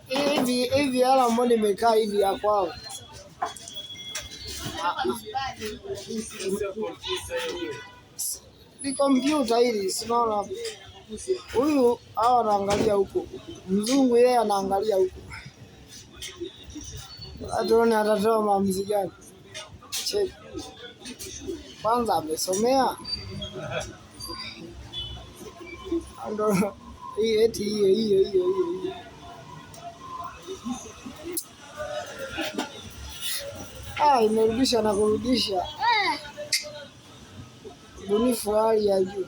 Hivi hivi hela ambayo nimekaa hivi ya kwao ni kompyuta hili, si unaona? Huyu hawa anaangalia huko, mzungu yeye anaangalia huko, tuone atatoa maamuzi gani. Cheki kwanza, amesomea ndo hii eti hiyo hiyo hiyo hiyo. Ah, imerudisha na kurudisha. Ubunifu wa hali ya juu.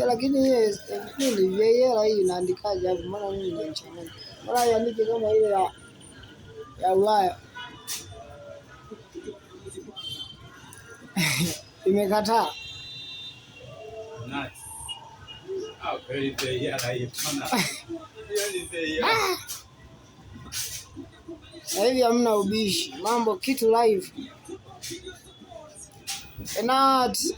Lakini hiyo nini VAR hii inaandikaje hapo? Maana mimi inanichanganya. Mbona iandike kama ile ya Ulaya? Imekataa. Nice. Ah, kweli VAR hii bwana. Hiyo ni VAR. Sasa hivi hamna ubishi, mambo kitu live. Penalty.